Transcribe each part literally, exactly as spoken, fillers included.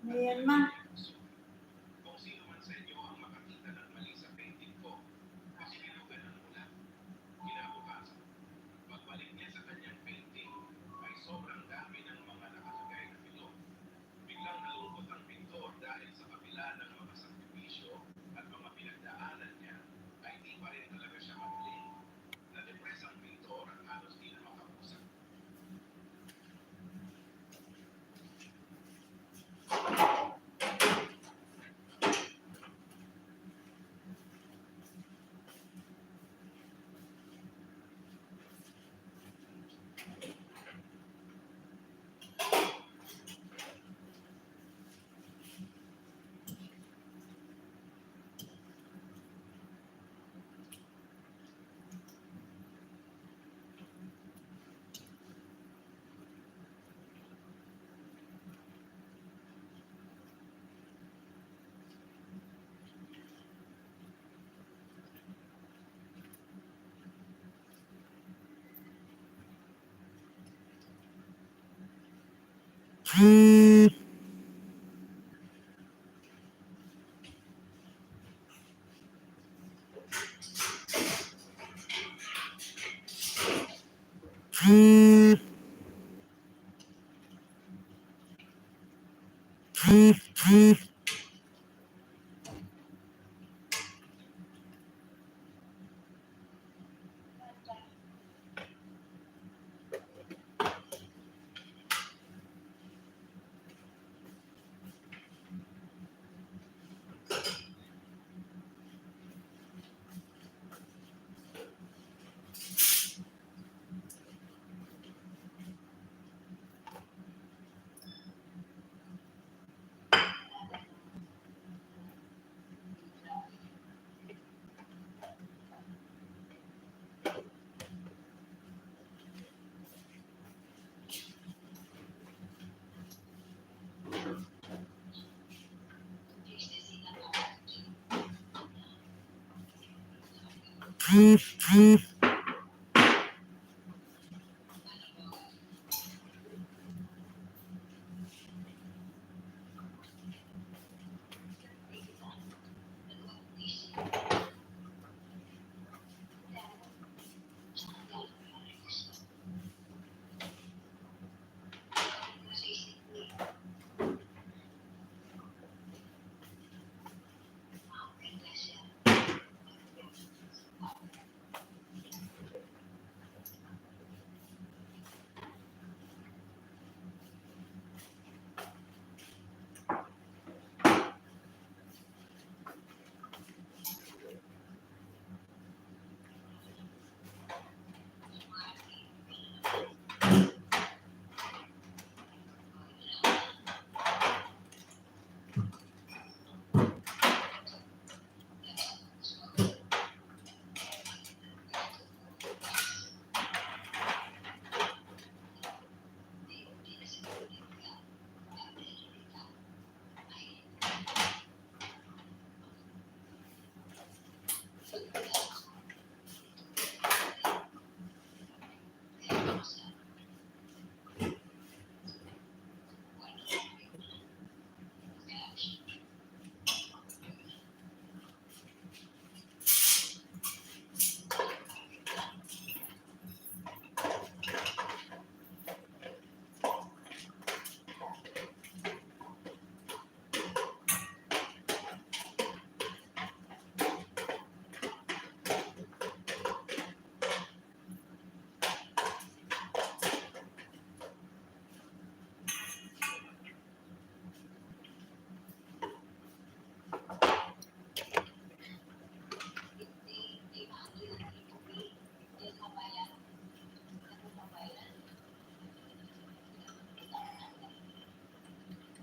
Ayan, ma.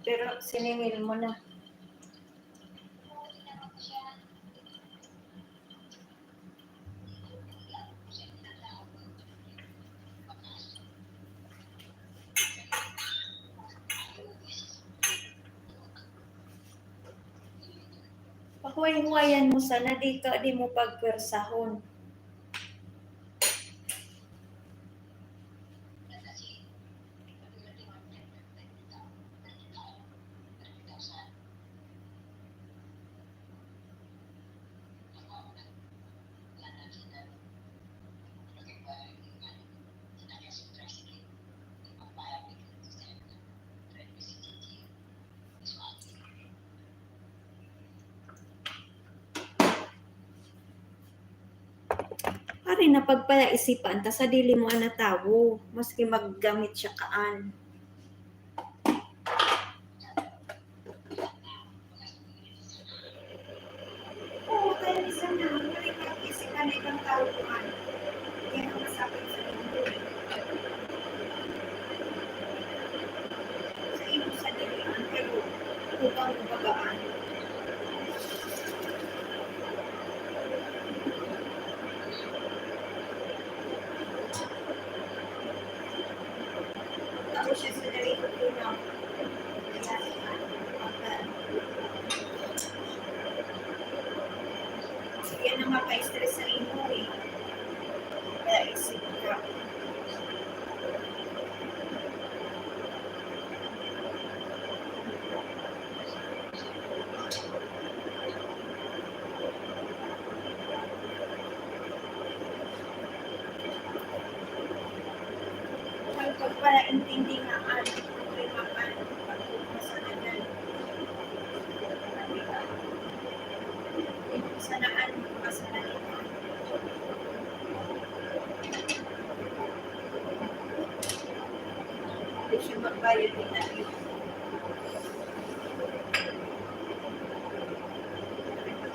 Pero siningil mo na. Pahuway-huwayan mo sana, di ka, di mo pagpwersahon. Ari na pagpalaisipan ta sa dili mo an natawo, maski maggamit siya kaan. Oo, kaya minsan na, marig mag-isip ka na ibang tao kuman. Yan ang masakit sa mundo. Sa imo sa dilian, pero ubang bagaan. Tapos siya sa dali ko, yan ang maka-stress sa imo eh. Kaya isip ka. Ang pagpalaintindi nga an problema kan pagkukma sa dalan. Sana an kasalanan. Hindi siya magbayad ng tayo.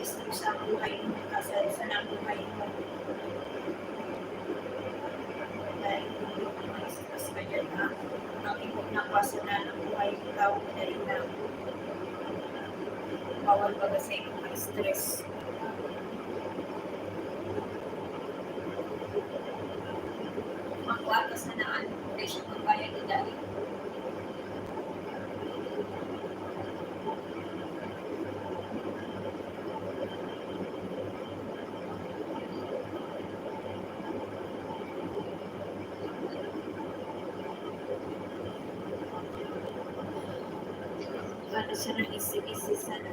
Gusto sa buhay mo, kasal sa buhay mo. Dahil hindi ko mas kaya na ang imo na personal ang buhay ng tao na ina. Bawal baga sa imo ma-stress. Makuha ka sa naan, presyo pagbayad ni Daddy. Para sa nang isi-isi sana.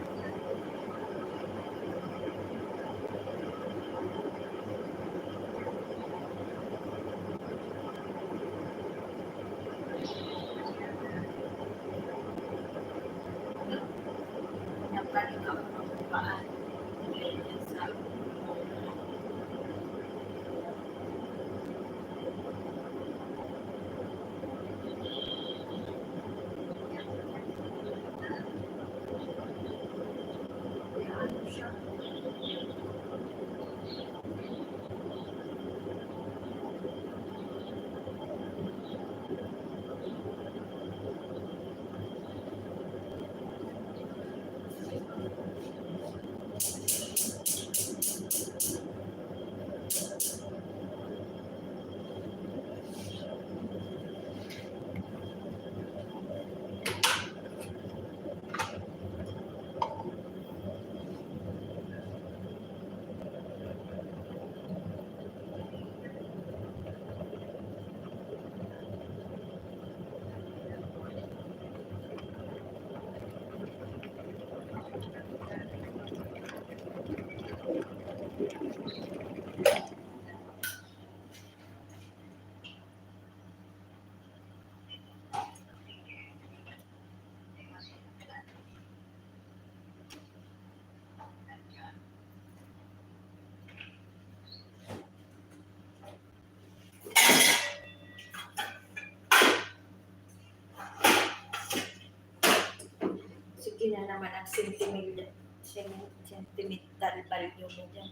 Sige na naman ang sentimental, sen-, sentimental value mo dyan.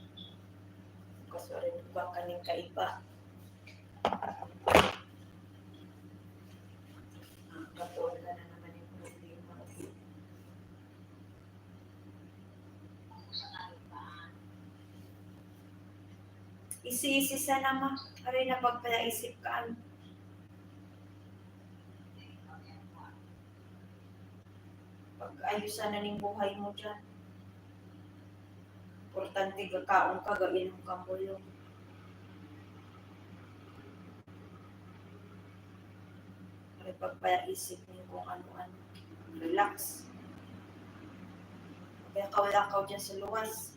Kasi rin ko ang kaning kaiba. Katuon ka na naman yung problema. Isi-isi sana, ma. Aray, napagpayaisip ka, ano. Pag-ayusan na ning buhay mo dyan. Importante, gakaon ka, gainom kang bulong. Aray, pagpayaisip niyo kung ano-ano. Relax. Kaya kawala ka dyan sa luwas.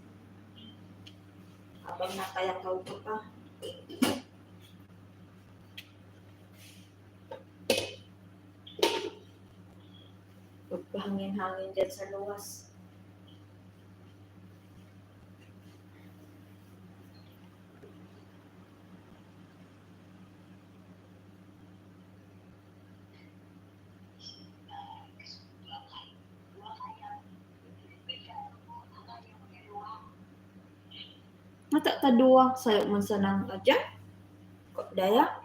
Habang nakayakaw ka pa. Pagpahangin-hangin dyan sa luwas. Mata ta duwa, sayo man sanang adyan. Daya.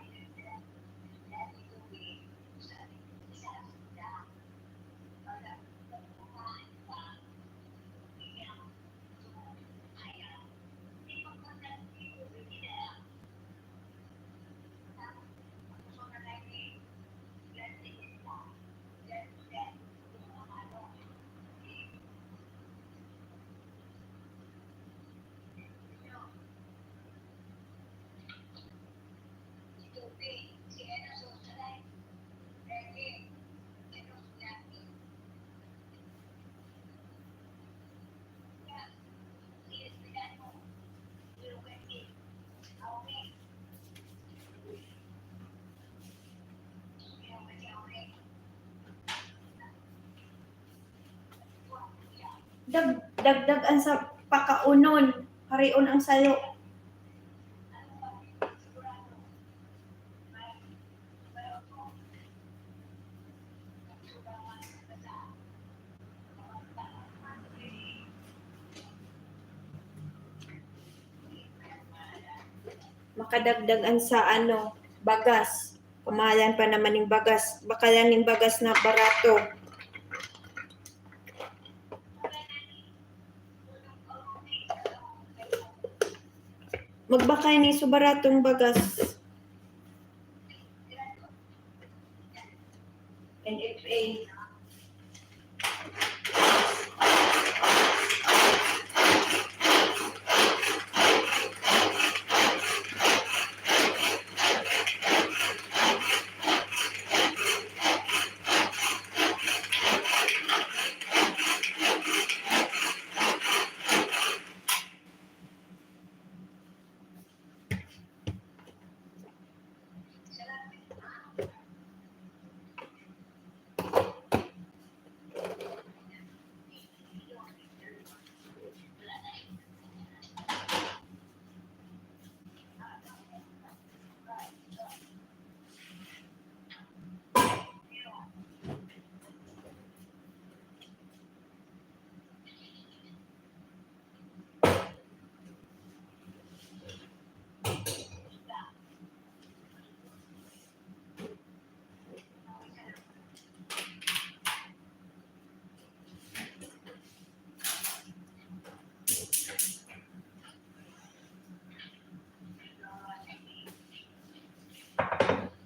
Dag-, dagdag an sa pakaunon, harion ang sayo. Makadagdag an sa ano, bagas. Kamayan pa naman ning bagas. Bakayan ning bagas na barato. Magbakay ning su baratong bagas. N F A.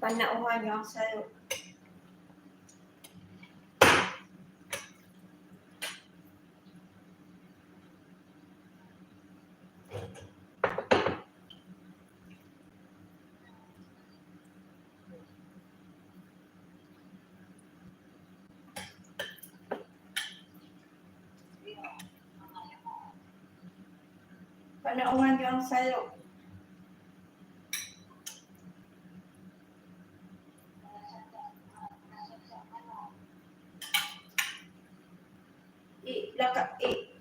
Panauhan niyo ang sayo. Panauhan niyo ang sayo. I, laka, i,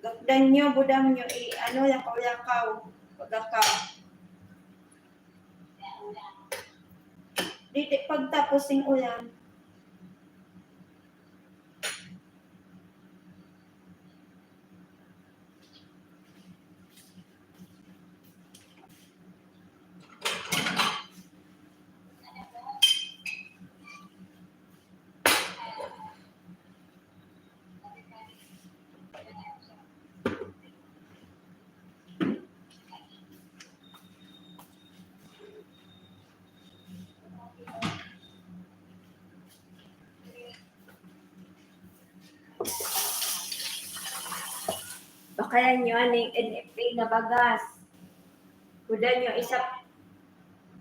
gakdan nyo, budang nyo, i, ano, yakaw-yakaw, pagkaka. Di, di, pagtapos sing uyan. Kaya nyo aning N F A na bagas. Budan nyo isap,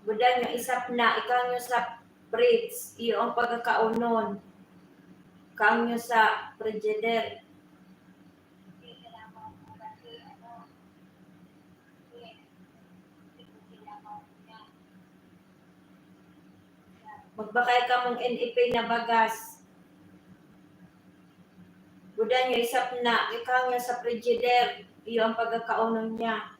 budan nyo isap na, ikaw nyo sa fridge, iyo ang pagkakaonon. Ikaw nyo sa frigidaire. Magbakay kamong N F A na bagas. Budan nyo isap na, ikaw nyo sa frigidaire, iyo ang pagkakaonon niya.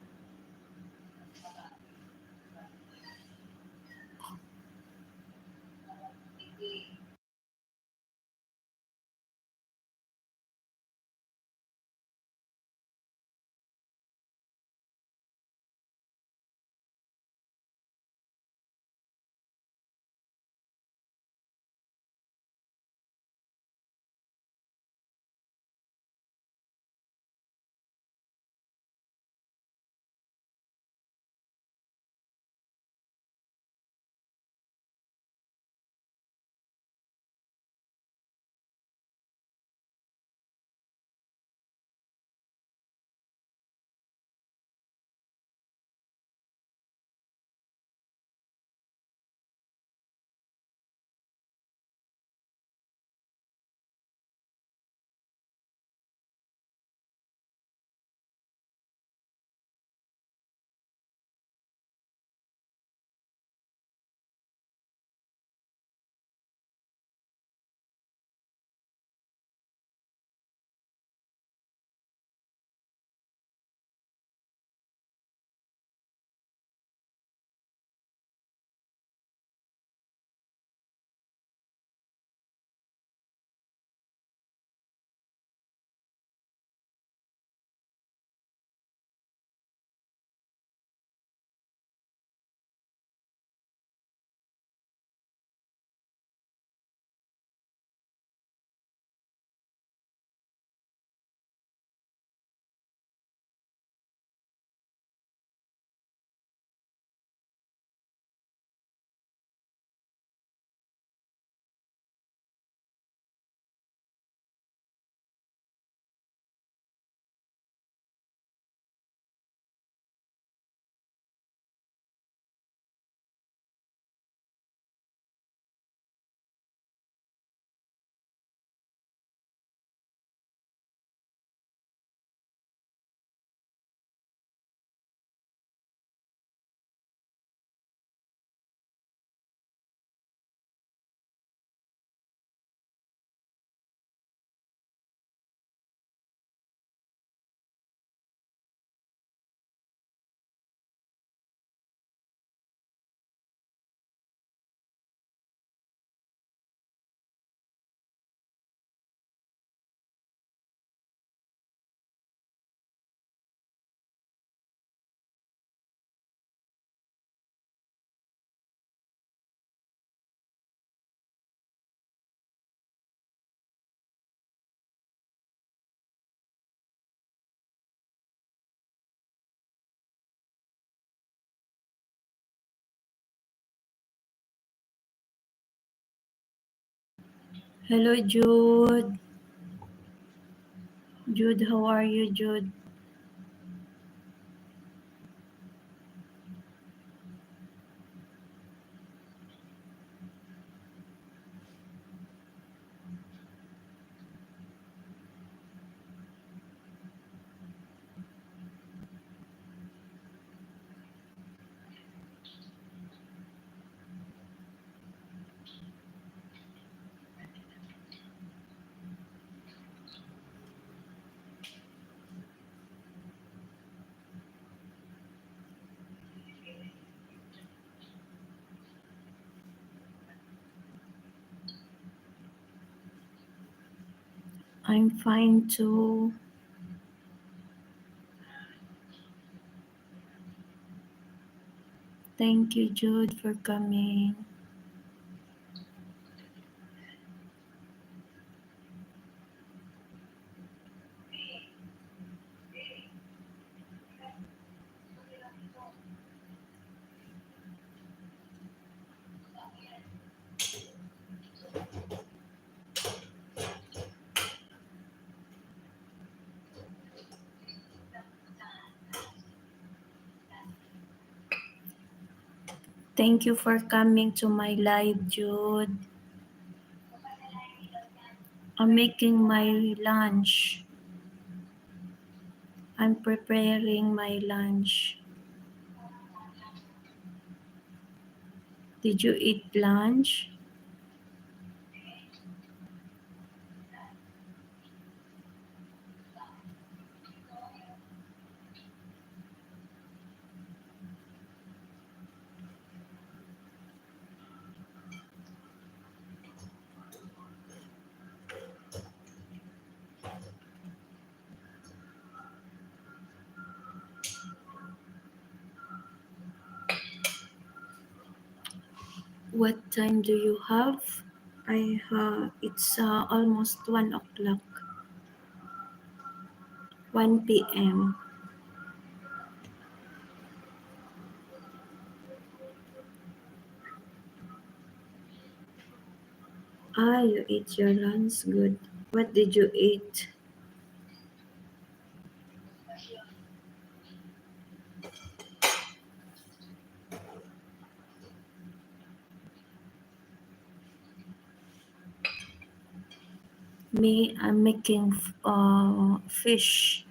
Hello, Jude. Jude, how are you, Jude? I'm fine too. Thank you, Jude, for coming. Thank you for coming to my live, Jude. I'm making my lunch. I'm preparing my lunch. Did you eat lunch? What time do you have? I ha-, it's, uh, almost one o'clock. One p.m. Ah, you eat your lunch. Good. What did you eat? Me, I'm making f-, uh, fish.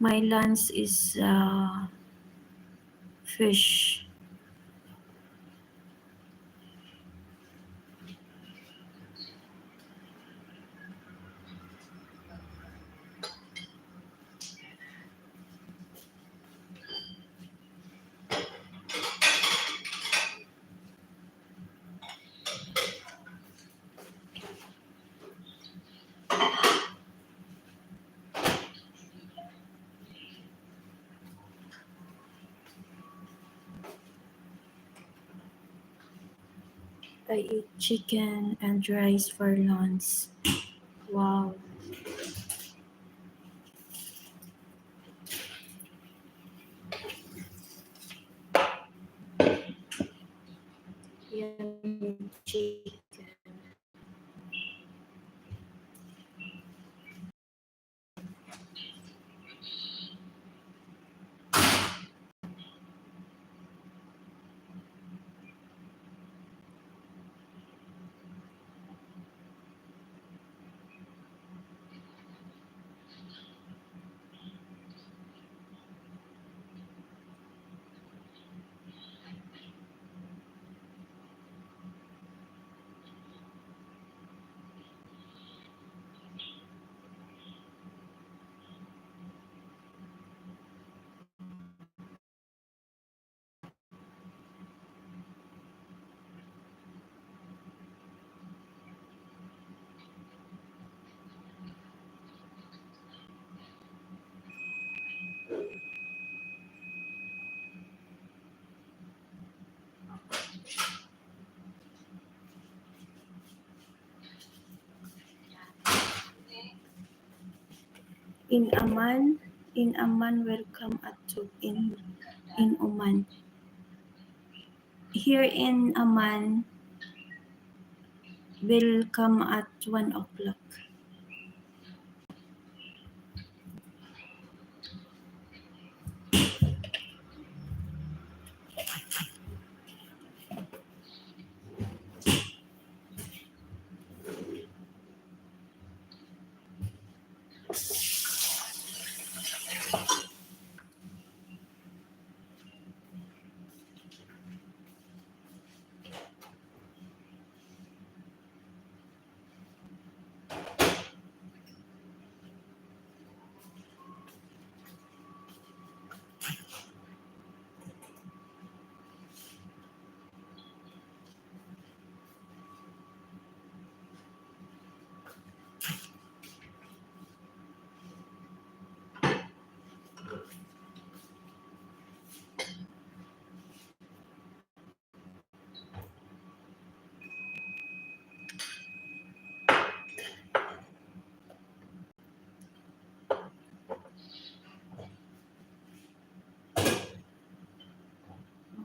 My lunch is, uh, fish. I eat chicken and rice for lunch. Wow. Yummy chicken. In Amman, in Amman, welcome at to in, in Oman. Here in Amman, will come at one o'clock.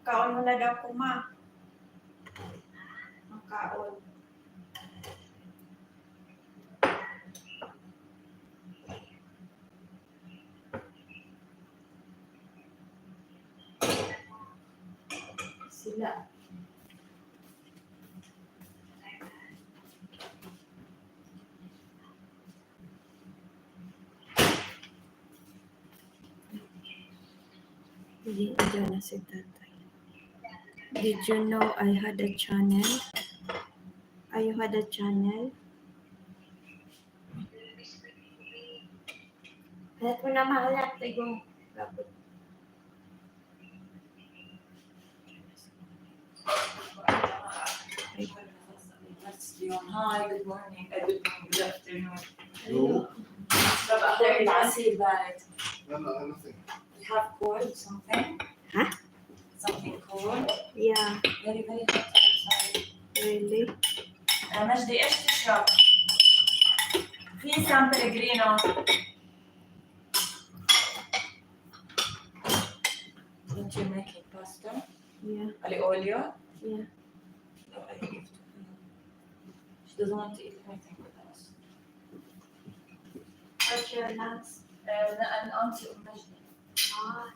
Makaon mo na daw, kuma. Makaon. Sila. Hindi, diyan na si tatay. Did you know I had a channel? I had a channel? Kaya ko na mahalap, tayo. Hi, good morning. Uh, good morning, good afternoon. Hello. Sabah ko, itaas si Violet. Ano, ano, sir? You have cold, something? Huh? Something cold? Yeah. Very, very hot outside. Really? Uh, Majdi, ايش تشرب؟ في San Pellegrino. Don't you making pasta? Yeah. Aglio olio? Yeah. No, I give to her. She doesn't want to eat anything with us. What's your last? Uh, an auntie of Majdi. Ah,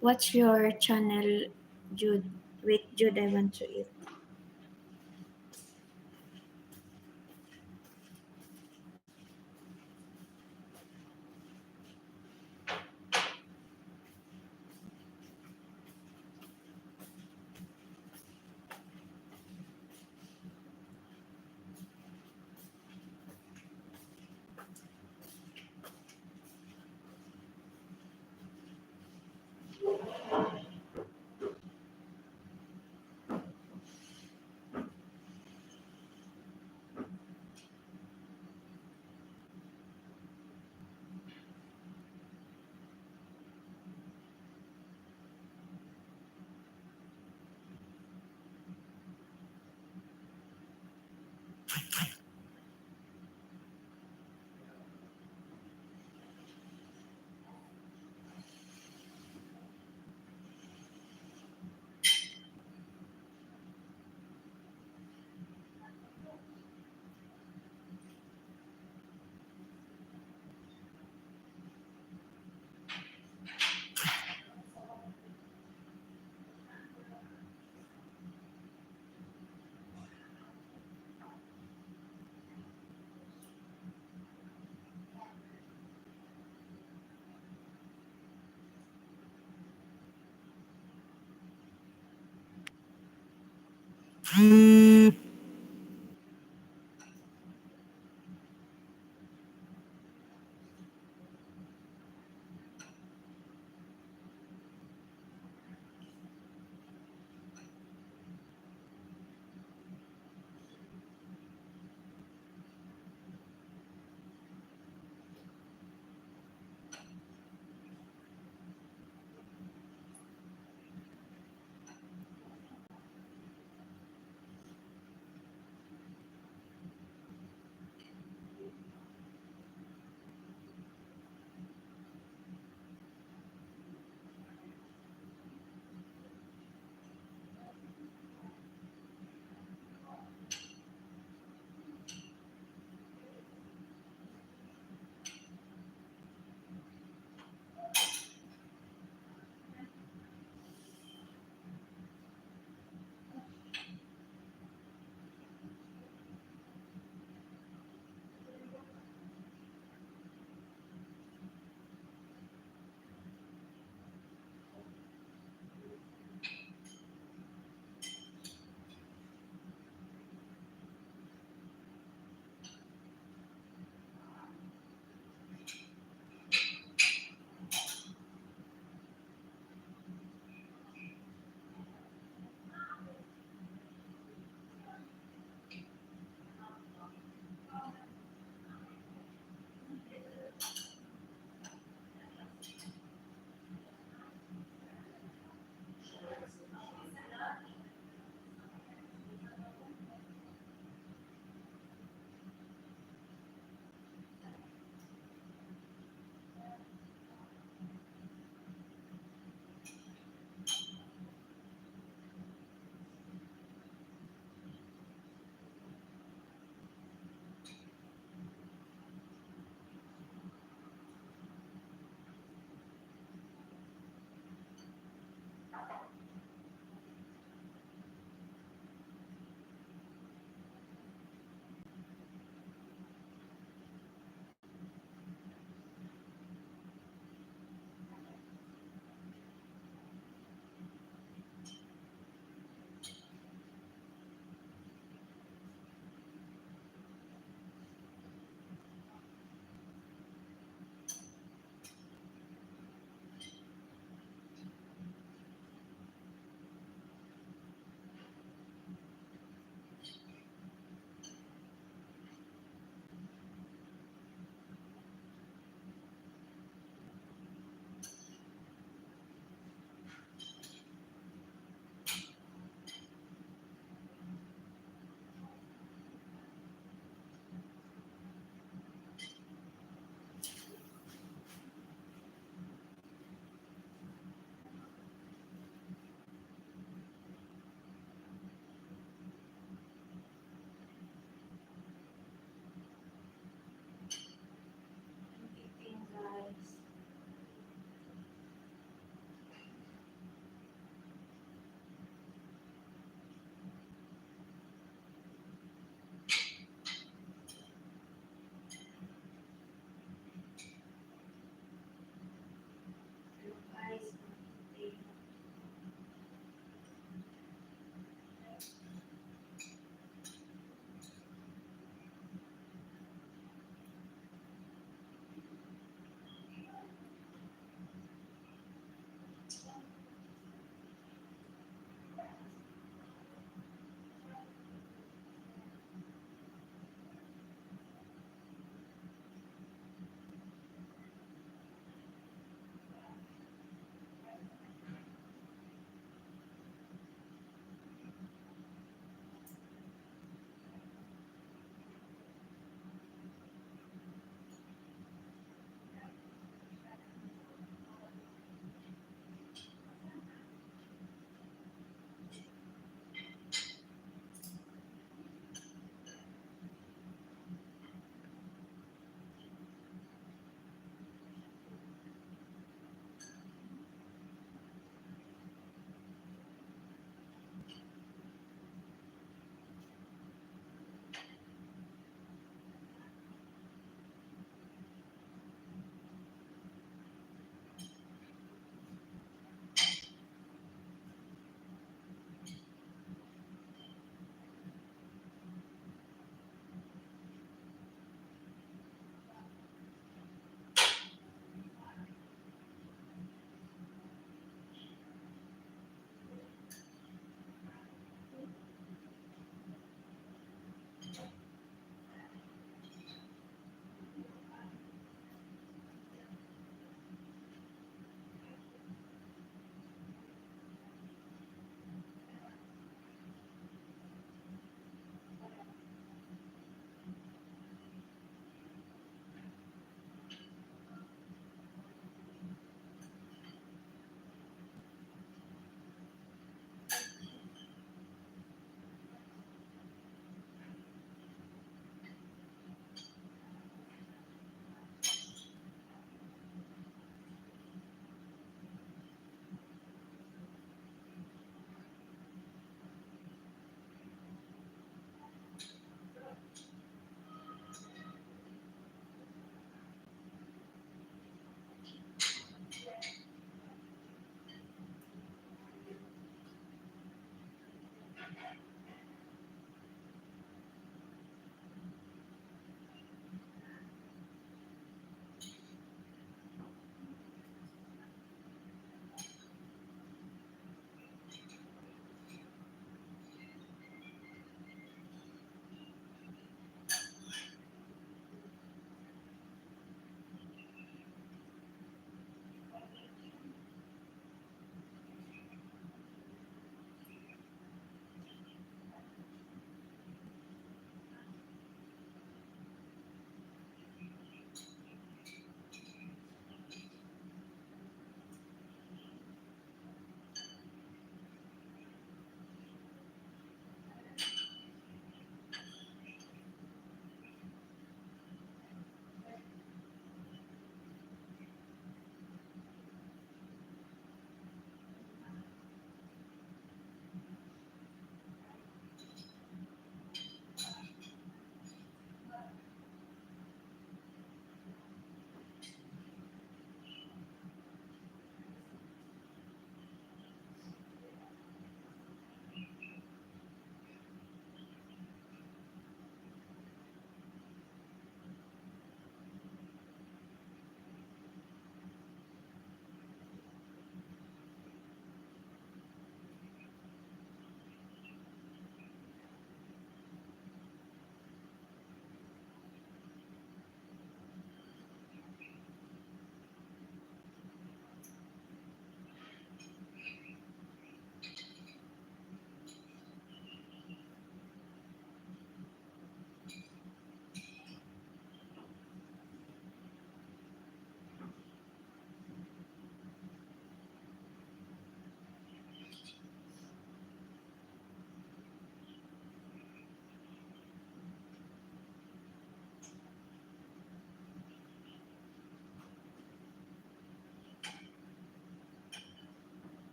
What's your channel, Jude? Wait, Jude, I want to eat.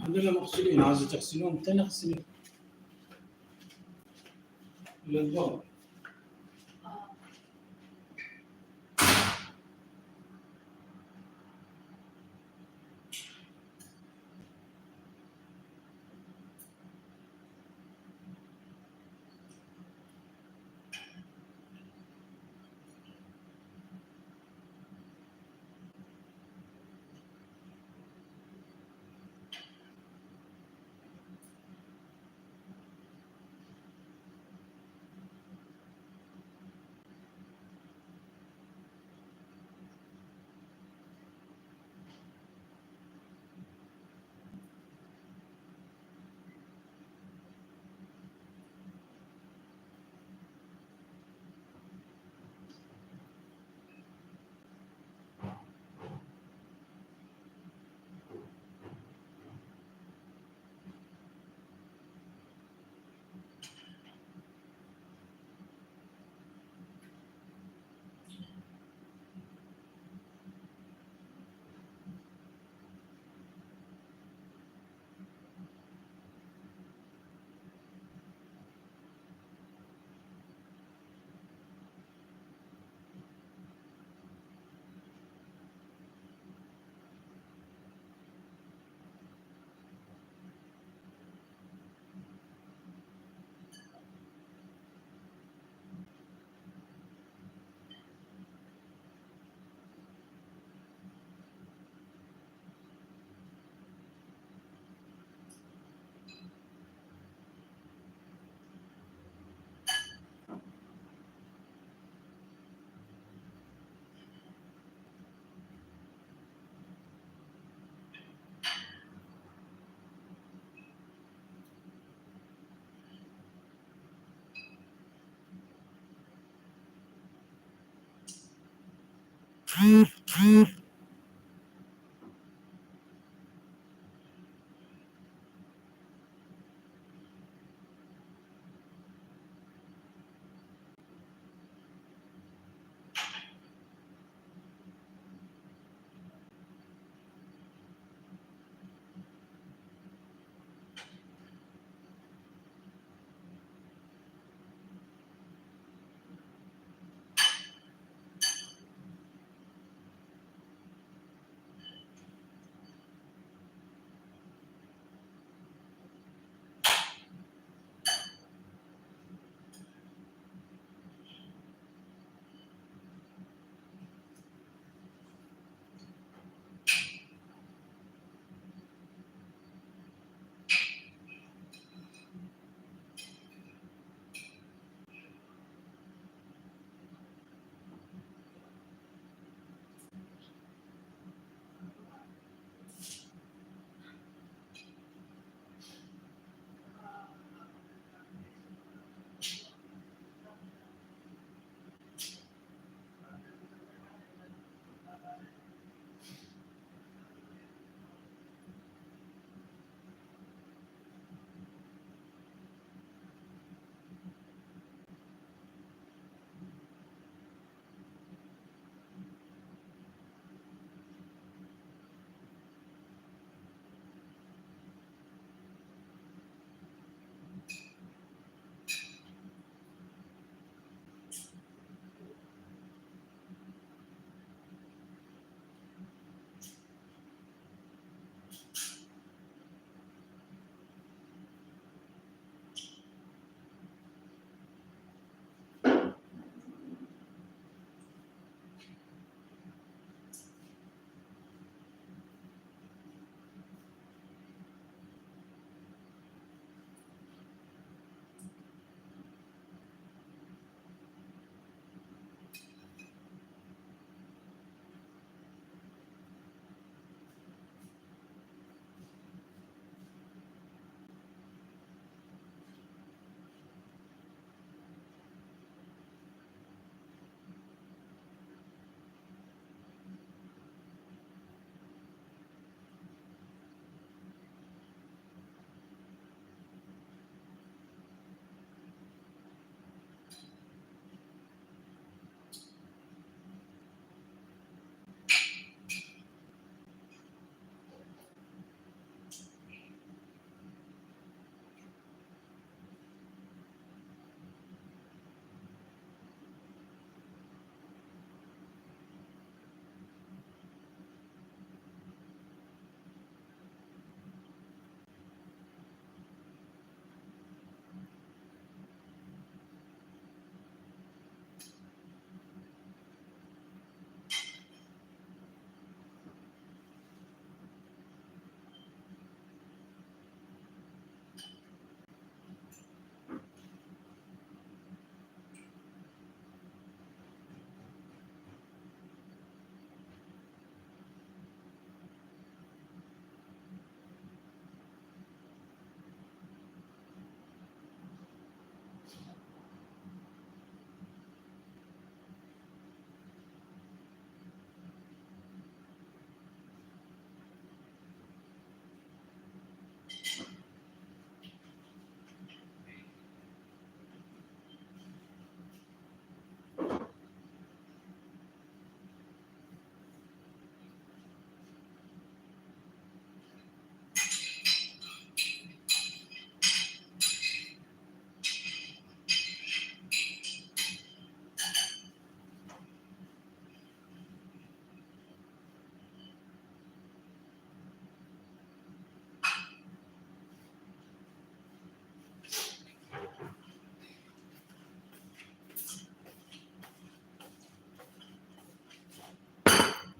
Ano lang ako sila, inaasa siya sino, ang tanak sila. Ilan ba?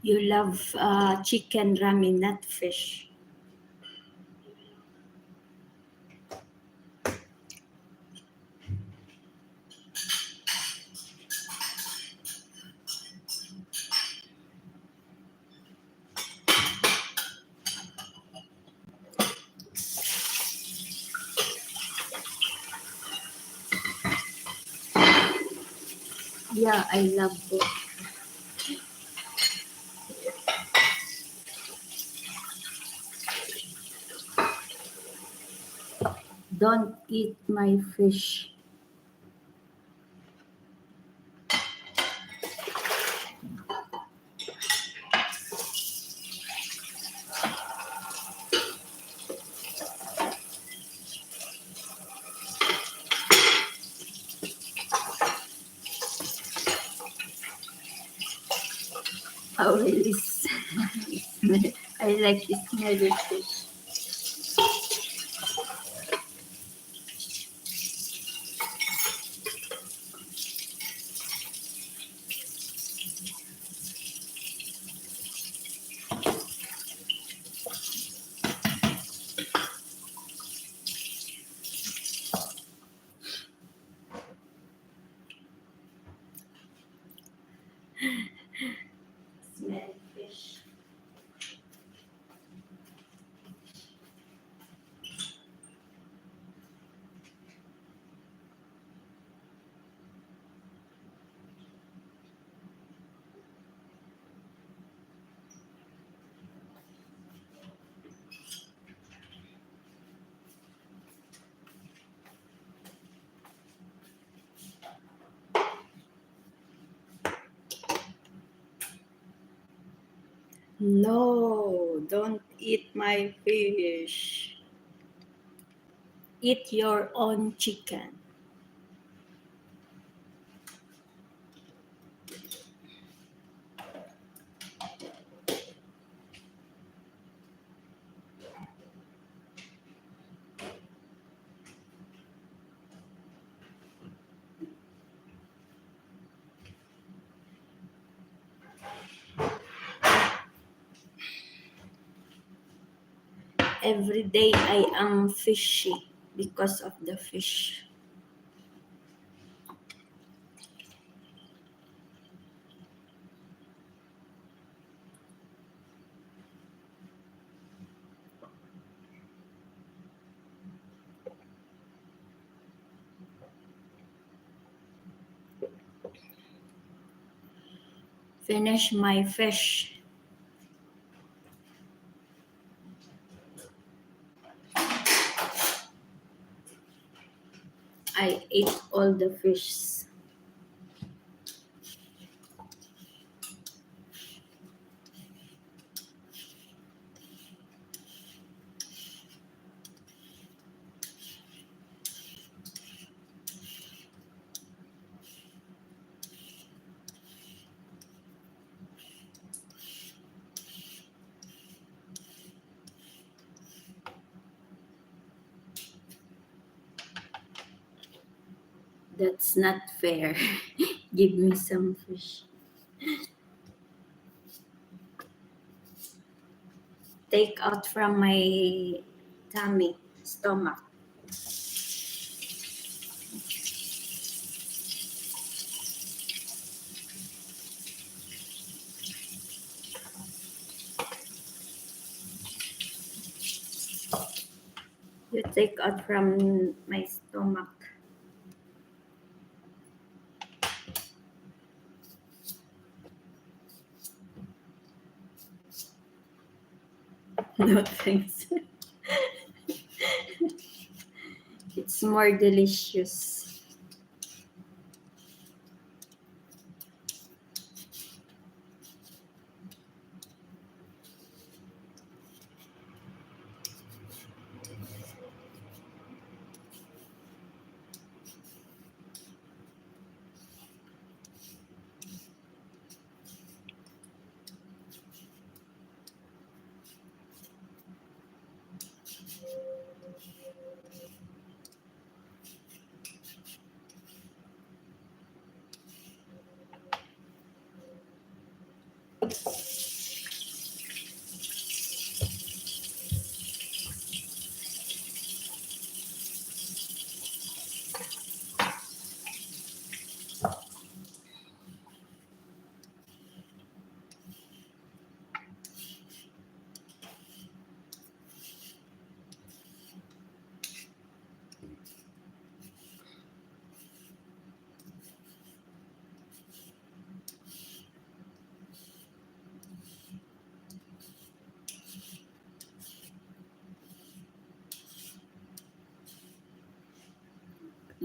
You love uh, chicken ramen, not fish. Yeah, I love both. Don't eat my fish. Always. I like the smell of fish. Smelly fish. No, don't eat my fish. Eat your own chicken. Every day I am fishy because of the fish. Finish my fish. I ate all the fish. That's not fair. Give me some fish. Take out from my tummy, stomach. You take out from my stomach. No thanks. It's more delicious.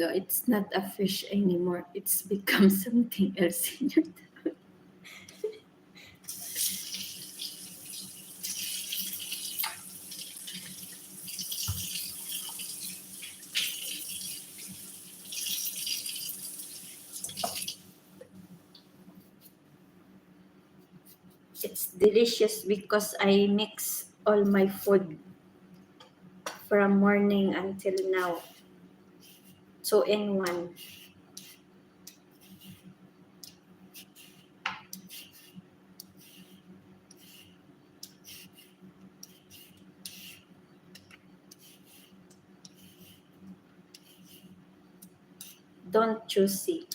So it's not a fish anymore. It's become something else in your tongue. It's delicious because I mix all my food from morning until now. Two in one. Don't choosy.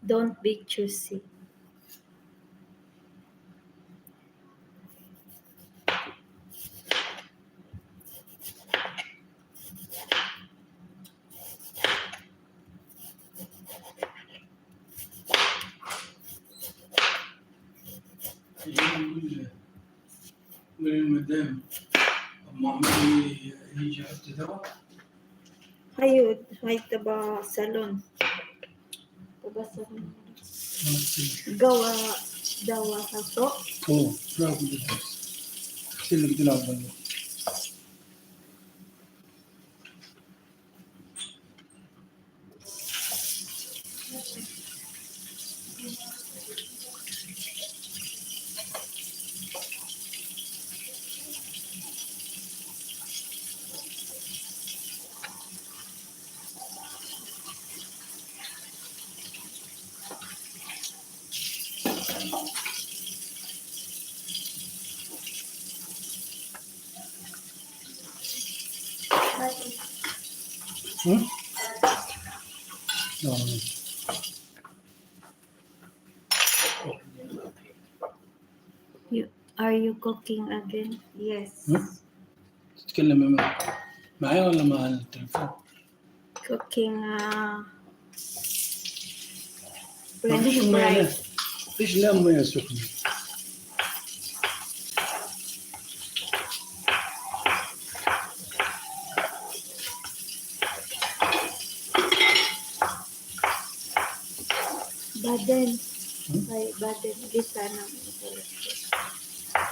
Don't be choosy. Madam, mama, he, he just the dog. Hayo, hay taba salon. Taba salon. Gawa, dawa haso. Oo, grabe yun. Kasi lagi tinawag niya. Hmm? No. You, are you cooking again? Yes. Hmm? Kailan mo, maayo lang mahal ang telephone. Cooking, ah, French fries. Fish lang mo yan, soup. Baden. Hmm? Ay, baden. Gisa ng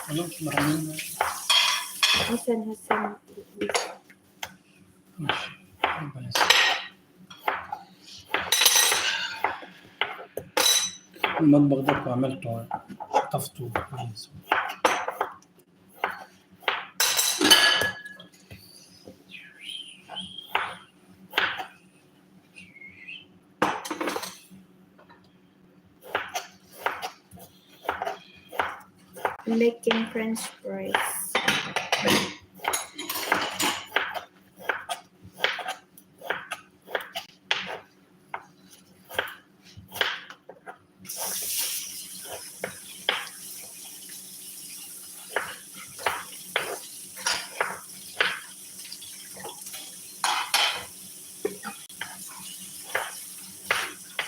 ano, marami na. Hasan-hasan. Gisa. Magbagdak pa, Melton. Taftu. Making French fries.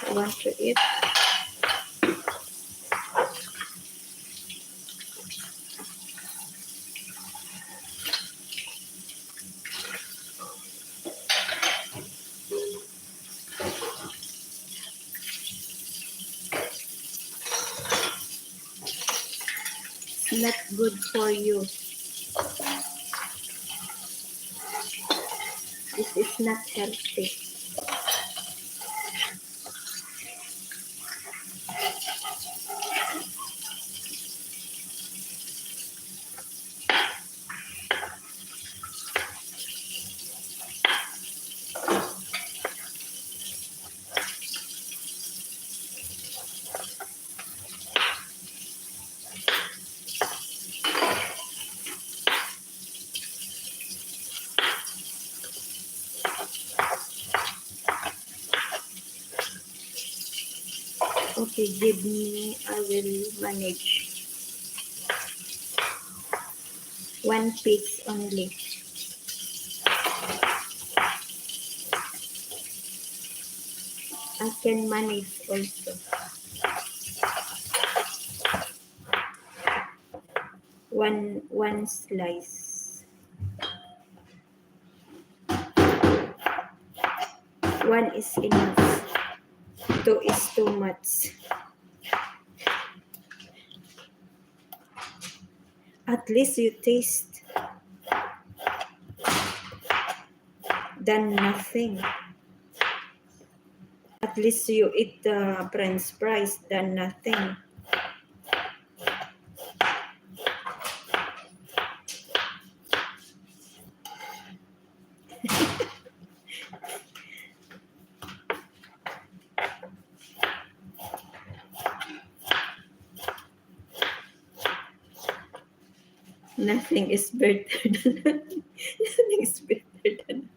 I want to eat. It's not good for you. This is not healthy. Okay, give me, I will manage. One piece only. I can manage also. One, one slice. One is enough. Two is too much. At least you taste than nothing. At least you eat the French fries than nothing. Nothing is better than nothing. Nothing is better than,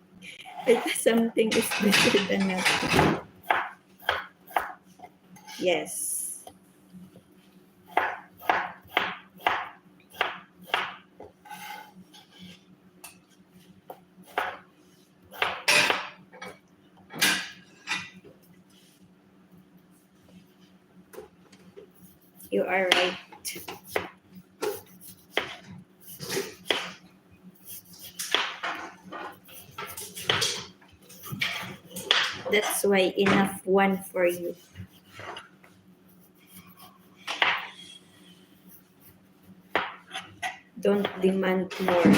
like, something is better than nothing. Yes. You are right. That's why enough one for you. Don't demand more.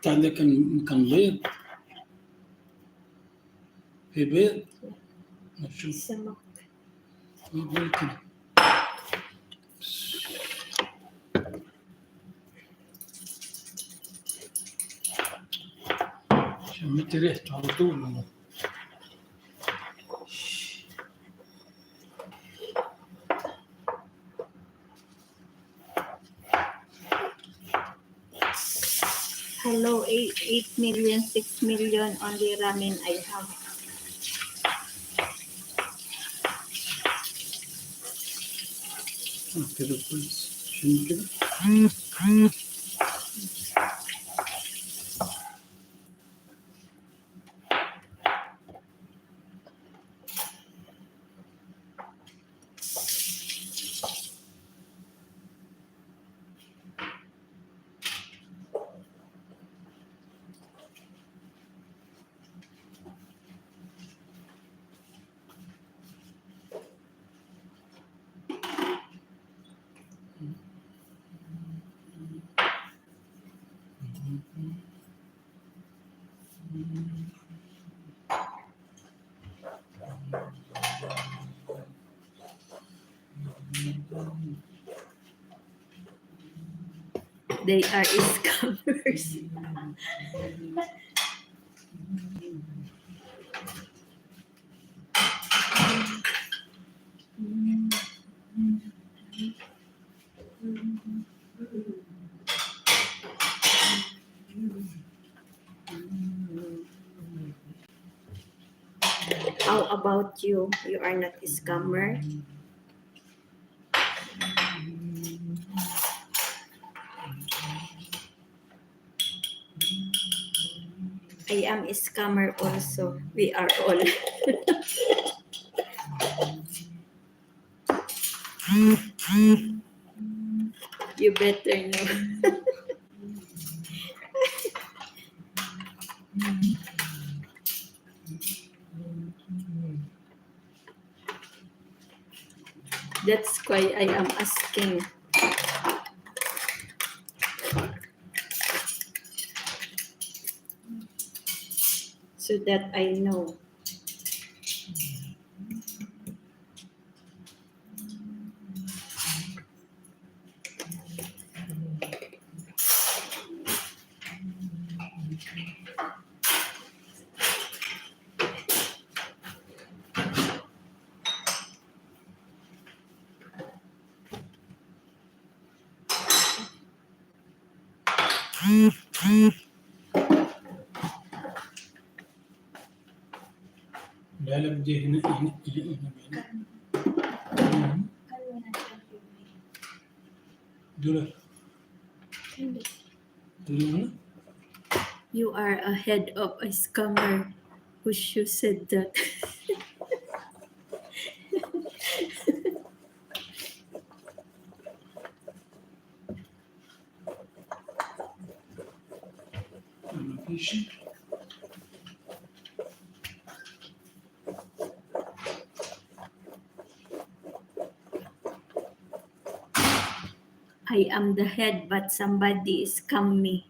Tanda kan, kan lid. Pibit. Masuk. Samak. Pibit. Siya mitiris, tawag to, ano. Hello, eight, eight million, six million, only ramen I have. Ah, pero pues, siyempre. They are scammers. How about you? You are not a scammer? I am a scammer also. We are all. You better know. That's why I am asking. So that I know. Dalag di hina-, hina-, hina-, hina-, Dula. Dula na. You are a head of a scammer. Who should said that? Ano, patient? I am the head, but somebody scam me.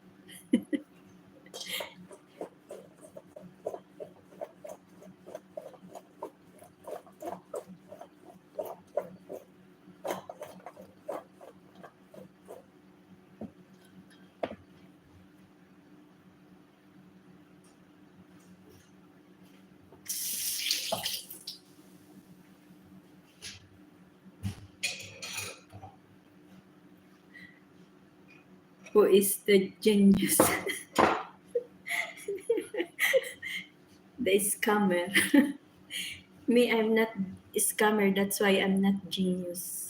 Who is the genius? The scammer. Me, I'm not scammer, that's why I'm not genius.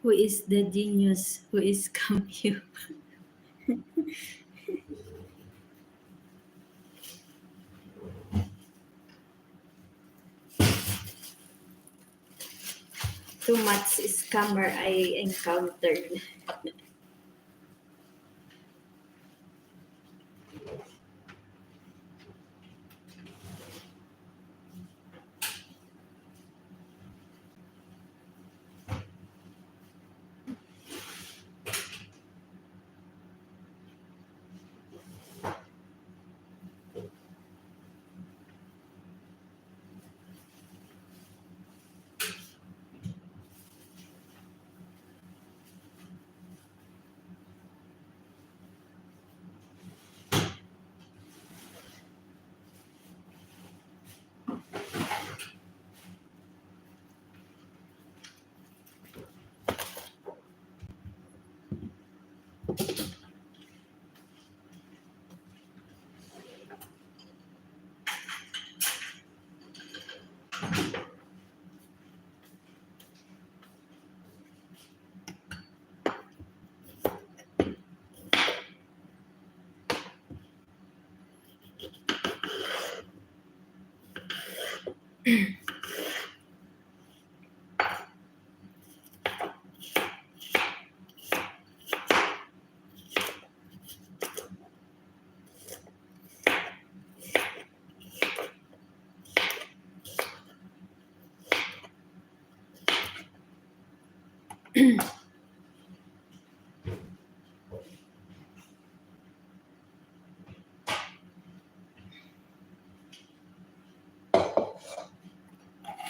Who is the genius? Who is scam you? Too much scammer I encountered.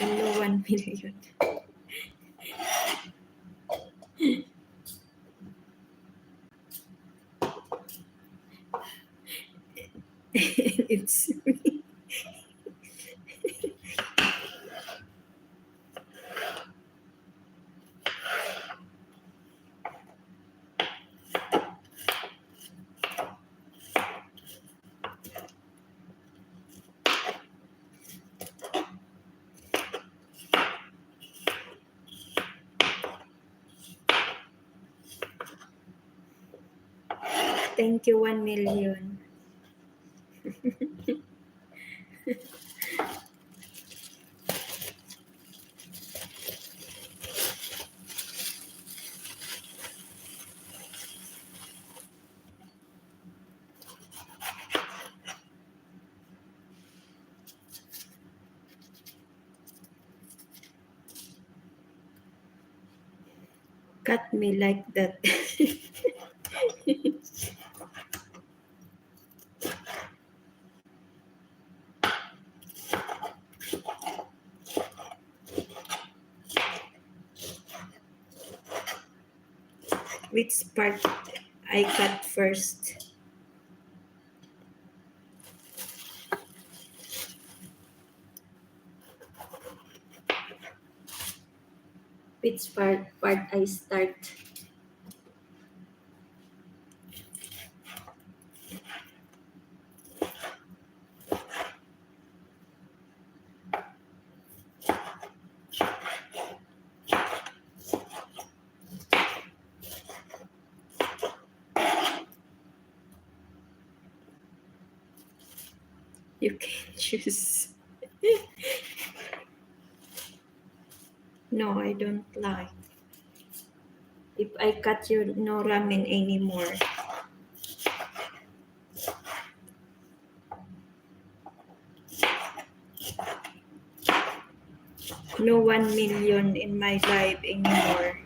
Hello, one million. It's me. Thank you, one million. Cut me like that. Which part I cut first? Which part, part I start? You can choose. No, I don't like. If I cut you, no ramen anymore. No one million in my life anymore.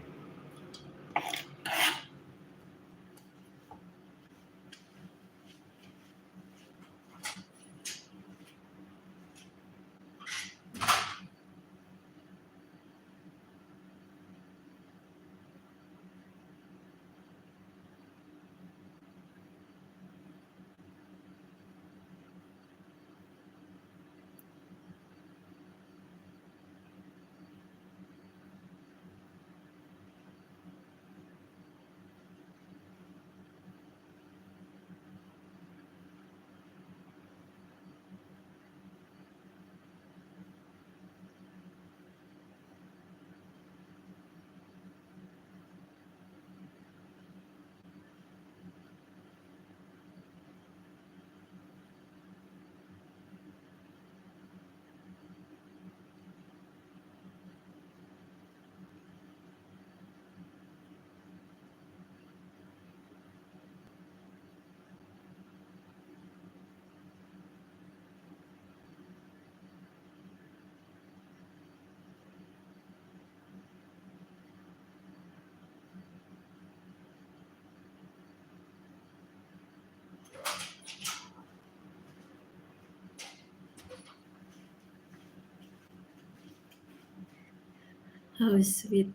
How sweet.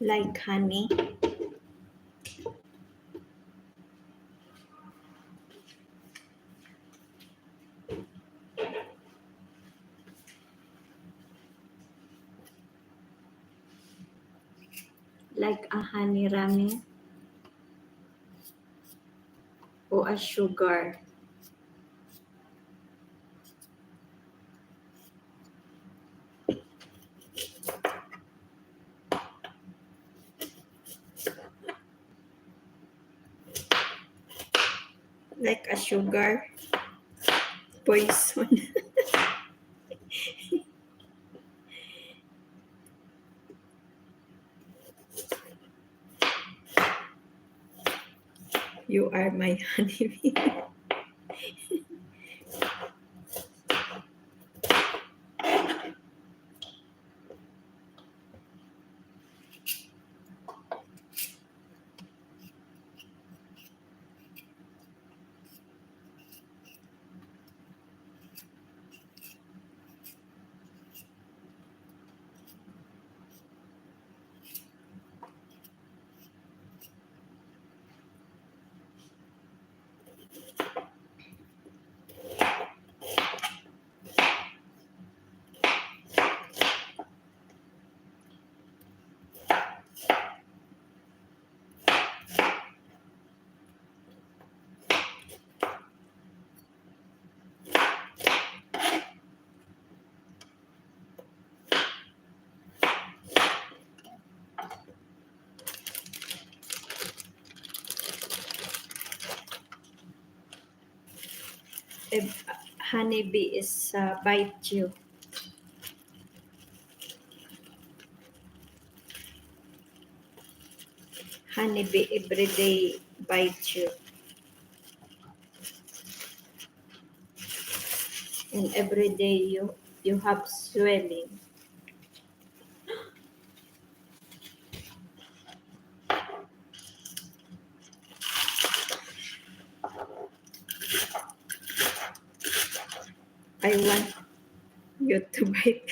Like honey. like a honey ramen o a sugar. Like a sugar poison. You are my honey. If honeybee is, uh, bite you. Honeybee everyday bite you. And every day you, you have swelling. I want you to bite.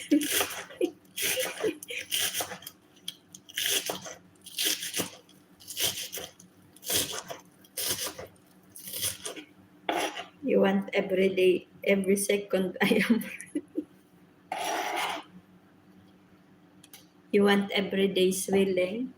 You want every day, every second I am. You want everyday swelling?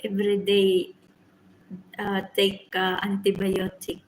Everyday, uh, take, uh, antibiotic.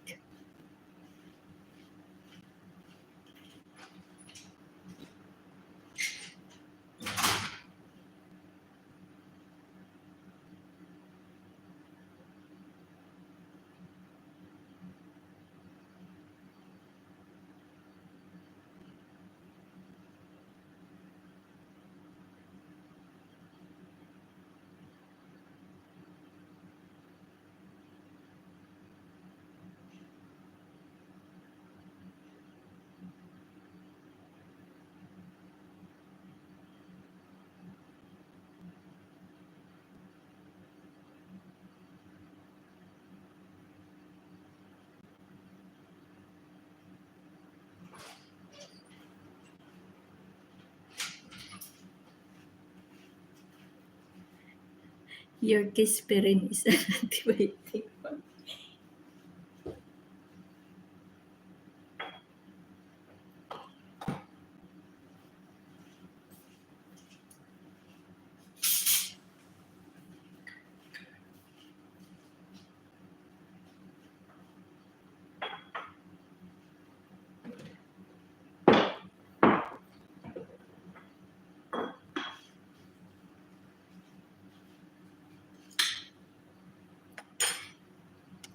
Your Kispirin is an antibiotic.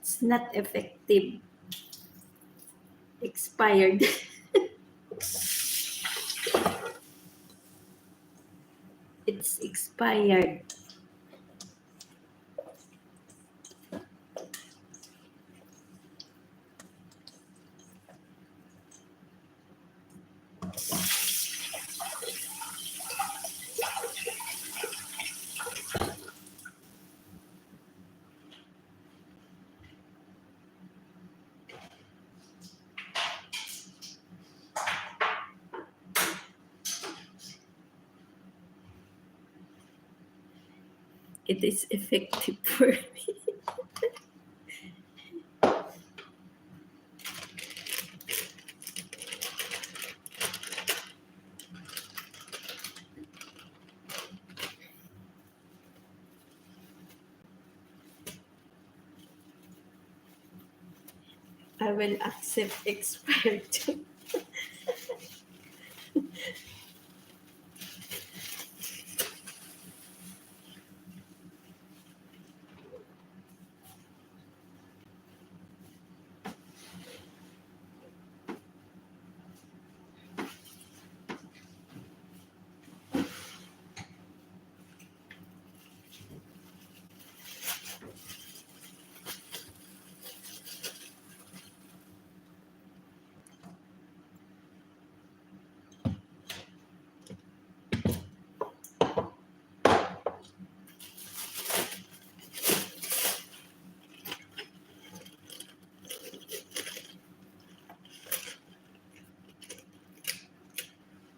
It's not effective. Expired. It's expired. It is effective for me. I will accept expired.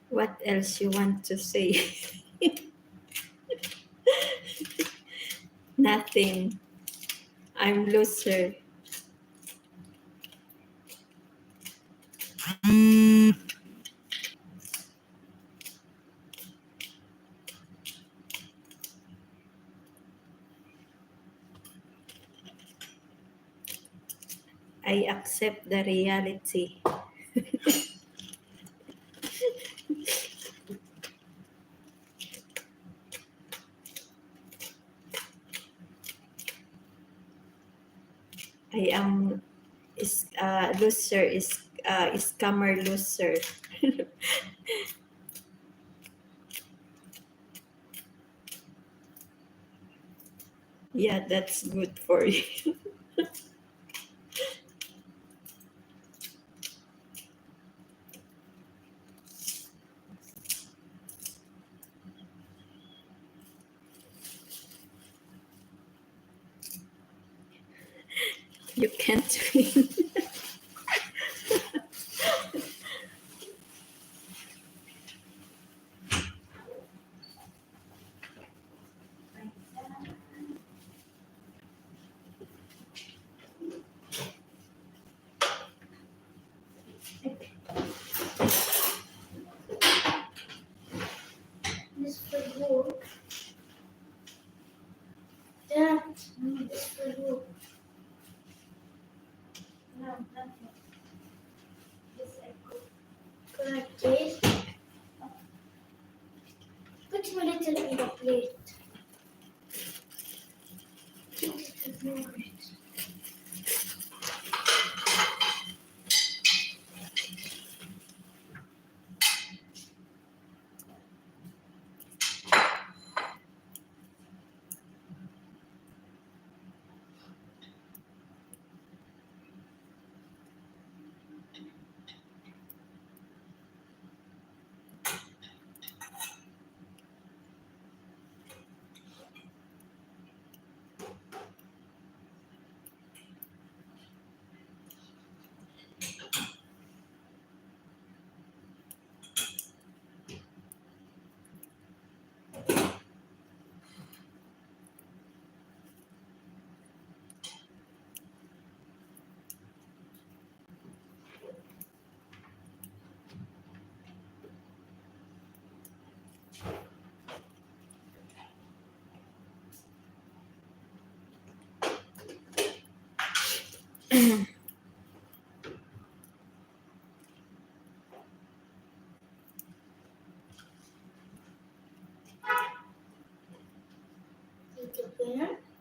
What else you want to say? Nothing. I'm loser. I accept the reality. I am is uh, loser is uh, scammer loser. Yeah, that's good for you. You can't win. This for you. That is for you. No, nothing. This I cook. Go like this. Put him a little in the plate. Keep it for yogurt.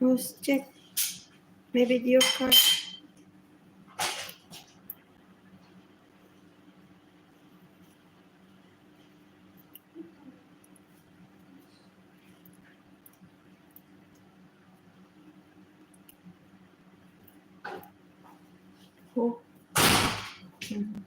Who's check? Maybe your card. Oh. Mm.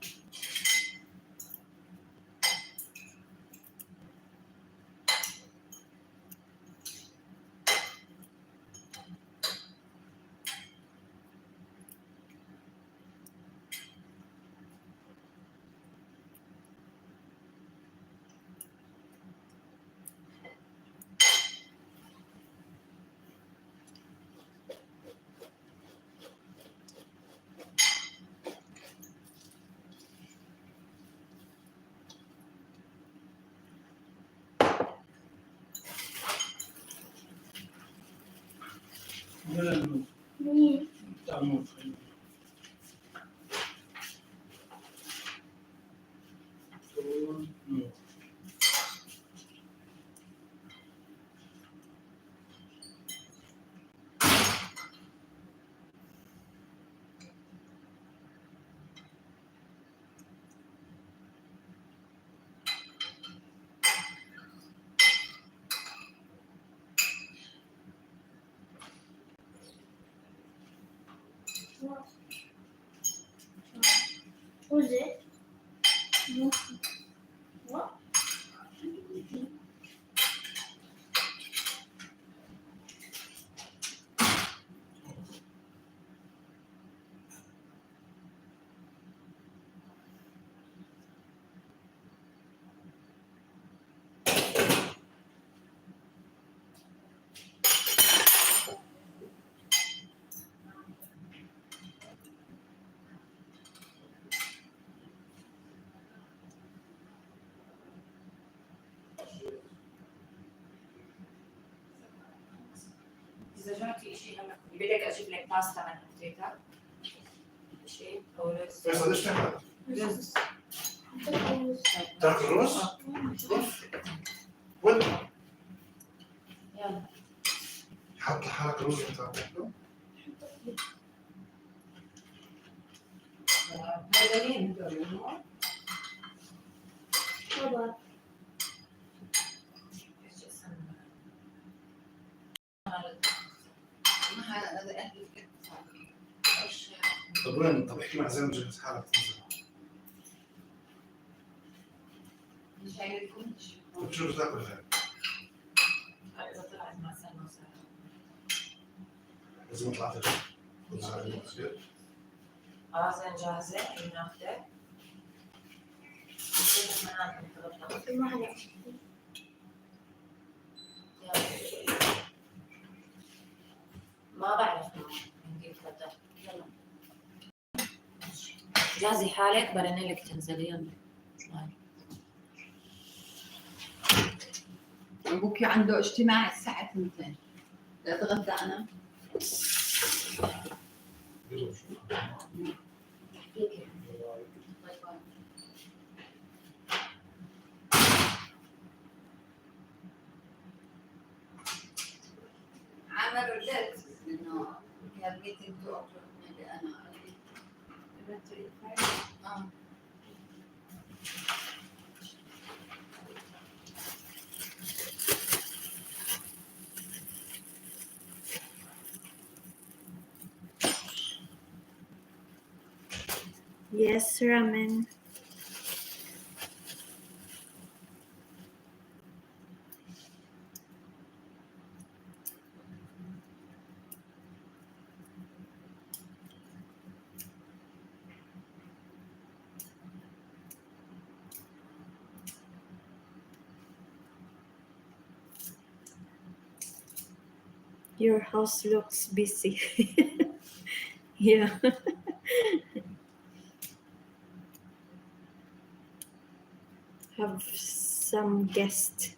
Ganun, no? Hmm. Tama. So, no. Who's it? What? إذا جاكي إشي هلا، بدك أجيب لك باستا من أمريكا؟ إشي، أو رز؟ فيصل، إيش تاكل؟ رز. تاكل رز؟ أوف. وين؟ يلا. حط لحالك رز وأنت عم تاكله؟ هذا مين؟ بابا. طب وين؟ طب احكي مع زين، جهز حالك تنزل. مش عارفكمش. طب شو بتاكل هاي؟ هاي إذا طلعت مع سلمى وسهى. لازم طلعت. خلاص، أنا جاهزة، بناخده. نشوف إحنا هنتغدى. يلا. ما بعرف ما نجيب غدا. يلا. جهزي حالك، برن لك تنزلي، يلا. باي. أبوكي عنده اجتماع الساعة اثنتين. لا أتغدى أنا. بحكيكي. باي باي. عملوا ليست إنه we have meeting two o'clock، maybe أنا آه. Yes, ramen. Your house looks busy. Yeah. Have some guest.